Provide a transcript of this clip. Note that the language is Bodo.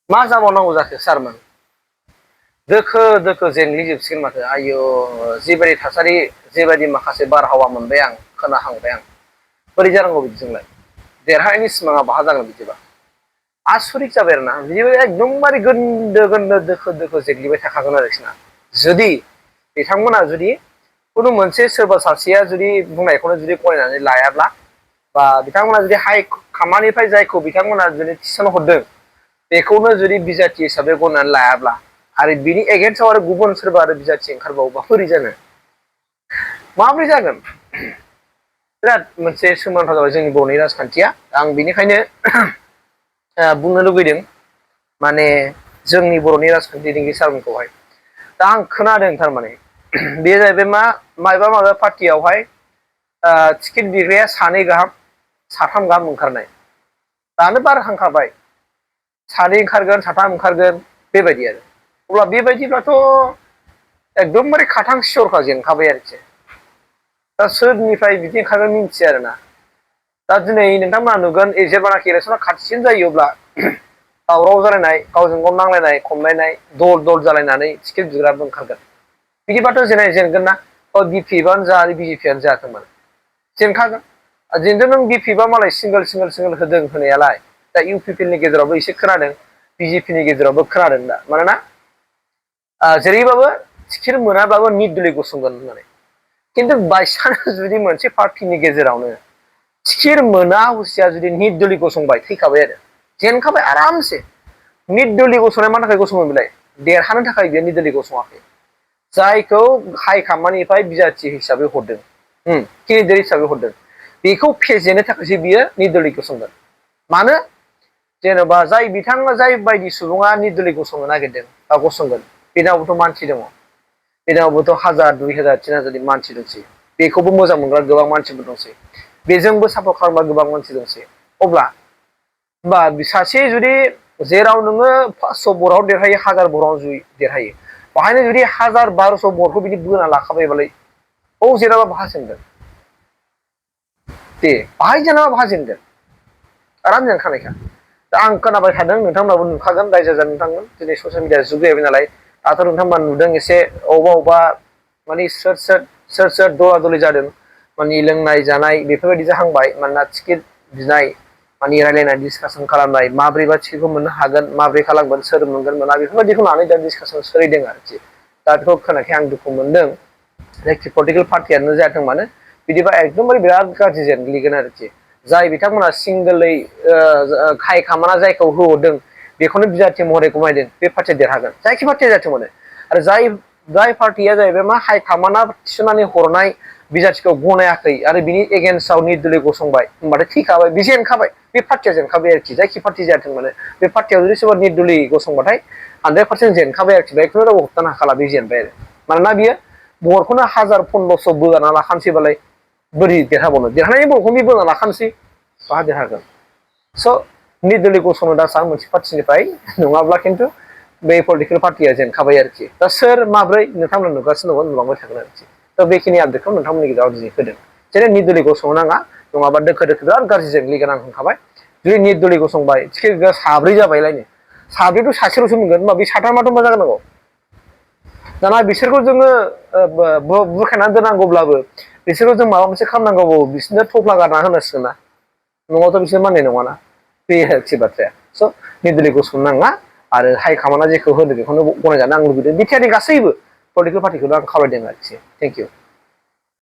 मा जाबावनांगौ जाखो सारमोन दोखो दोखो जेंग्लिजोबसिगोन माथो आयौ जिबायदि थासारि जिबायदि माखासे बारहावा मोनबाय आं खोनाहांबाय आं बोरै जानांगौ बिदिजोंलाय देरहानायनि सिमाङा बाहा जागोन बिदिबा आसरित जाबाय आरोना बिदिबो एकदमबारे गोन्दो गोन्दो दोखो दोखो जेग्लिबाय थाखागोन आरोखि ना जुदि बिथांमोना जुदि खुनु मोनसे सोरबा सासेया जुदि बुंनायखौनो जुदि गनायनानै लायाब्ला बा बिथांमोना जुदि हाइ खामानिफ्राय जायखौ बिथांमोना जुदि थिसनहरदों बेखौनो जुदि बिजाथि हिसाबै गनायनानै लायाब्ला आरो बिनि एगेन्स्टआव आरो गुबुन सोरबा आरो बिजाथि ओंखारबावोबा बोरै जानो माबोरै जागोन बिराद मोनसे सोमोनांथाव जाबाय जोंनि बर'नि राजखान्थिया आं बिनिखायनो बुंनो लुबैदों माने जोंनि बर'नि राजखान्थिगिरि सारमोनखौहाय दा आं खोनादों थारमाने बे जाहैबाय माबा पार्टियावहाय टिकेट बिग्राया सानै गाहाम साथाम गाहाम ओंखारनाय दानो बारहांखाबाय सानै ओंखारगोन साथाम ओंखारगोन बेबायदि आरो अब्ला बेबायदिब्लाथ' एकदमबारे खाथां सियरखा जेनखाबाय आरोखि दा सोरनिफ्राय बिदि ओंखारगोन मिन्थिया आरोना दा दिनै नोंथांमोना नुगोन जेब्लानाखि इलेक्सना खाथिसिन जायो अब्ला दावराव जालायनाय गावजों गाव नांलायनाय खमलायनाय दल दल जालायनानै टिकेट बिग्राबो ओंखारगोन बिदिबाथ' जेनगोन ना बिपिएफआनो जा बिजेपिआनो जायाथों मानो जेनखागोन जेनथ' नों बिपिएफआ मालाय सिंगोल होदों होनायालाय दा इउपिपिएलनि गेजेरावबो एसे खोनादों बिजेपिनि गेजेरावबो खोनादों दा मानोना जेरैबाबो टिकेट मोनाबाबो निर्दलीय गसंगोन होननानै खिन्थु बायसान्स जुदि मोनसे पार्टिनि गेजेरावनो टिकेट मोना हुसिया जुदि निर्दलीय गसंबाय थैखाबाय आरो जेनखाबाय आरामसे निर्दलीय गसंनाया मानि थाखाय गसङो बेलाय देरहानो थाखाय बेयो निर्दलीय गसङाखै जायखौ हाइकामान्डनिफ्राय बिजाथि हिसाबै हरदों केन्डिडेट हिसाबै हरदों बेखौ फेजेननो थाखायसो बियो निर्दलीय गसंगोन मानो जेन'बा जाय बायदि सुबुङा निर्दलीय गसंनो नागिरदों बा गसंगोन बेनावबोथ' मानसि दङ बेनावबोथ' 1000 2000 3000 मानसि दंसै बेखौबो मोजां मोनग्रा गोबां मानसिफोर दंसै बेजोंबो सापर्ट खालामग्रा गोबां मानसि दंसै अब्ला होमबा सासे जुदि जेराव नोङो 500 भराव देरहायो 1000 भराव जुदि देरहायो बाहायनो जुदि 1000 1200 भटखौ बिदि बोना लाखाबायबालाय जेराबा बाहा जेनगोन दे बाहाय जेनाबा बाहा जेनगोन आराम जेनखानायखा दा आं खोनाबाय थादों नोंथांमोनाबो नुखागोन रायजो जानो नोंथांमोन दिनै ससियेल मिडिया जुग जाहैबाय नालाय दाथ' नोंथांमोना नुदों एसे अबेबा माने सोर दला दलि जादों माने लोंनाय जानाय बेफोरबायदि जाहांबाय मानोना टिकेट बिनाय माने रायलायनाय डिसकासन खालामनाय माब्रैबा टिकेटखौ मोननो हागोन माब्रै खालामगोन सोर मोनगोन मोना बेफोरबायदिखौ लानानै दा डिसकासन सोलिदों आरोखि दा बेखौ खोनाखै आं दुखु मोनदों जायखि पलिटिकेल पार्टियानो जायाथों मानो बिदिबा एकदमबारे बिराद गाज्रि जेनग्लिगोन आरोखि जाय बिथांमोना सिंगोलै हाइकामान्डआ जायखौ होहरदों बेखौनो बिजाथि महरै गमायदों बे पार्टिया देरहागोन जायखि पार्टिया जाथों मानो आरो जाय पार्टिया जाहैबाय मा हाइकामान्डआ थिसननानै हरनाय बिजाथिखौ गनायाखै आरो बिनि एगेन्स्टआव निर्दलीय गसंबाय होनबाथाय थैखाबाय बे जेनखाबाय बे पार्टिया जेनखाबाय आरोखि जायखि पार्टि जायाथों मानो बे पार्टियाव जुदि सोरबा निर्दलीय गसंबाथाय 100% जेनखाबाय आरोखि बेखौनो रावबो होबथानो हाखाला बे जेनबाय आरो मानोना बियो भटखौनो 1000 1500 बोना लाखानोसैबालाय बोरै देरहाबावनो देरहानायनि भटखौ बे बोना लाखानोसै बाहा देरहागोन स' निर्दलीय गसंनो दा सान मोनसे पार्टिनिफ्राय नङाब्ला खिन्थु बे पलिटिकेल पार्टिया जेनखाबाय आरोखि दा सोर माब्रै नोंथांमोना नुगासिनो दङ नुलांबाय थागोन आरोखि दा बेखिनि आपडेटखौ नोंथांमोननि गेजेराव दिनै होदों जेरै निर्दलीय गसंनो नाङा नङाबा दोखो बिराद गाज्रि जेंग्लिगोन आं होनखाबाय जुदि निर्दलीय गसंबाय टिकेट गैया साब्रै जाबायलायनो साब्रैथ' सासेल'सो मोनगोन होनबा बे साथामाथ' मा जानांगौ दाना बिसोरखौ जोङो बुरखायनानै दोननांगौब्लाबो बिसोरखौ जों माबा मोनसे खालामनांगौबाबो बिसोरनो थफ्ला गारना होनांसिगोन ना नङाबाथ' बिसोर माननाय नङाना बे आरोखि बाथ्राया स' निर्दलीय गसंनो नाङा आरो हाइकामान्डआ जेखौ होदों बेखौनो गनायजानो आं लुबैदों बिटिआरनि गासैबो पलिटिकेल पार्टिखौनो आं खावलायदों आरोखि थेंक इउ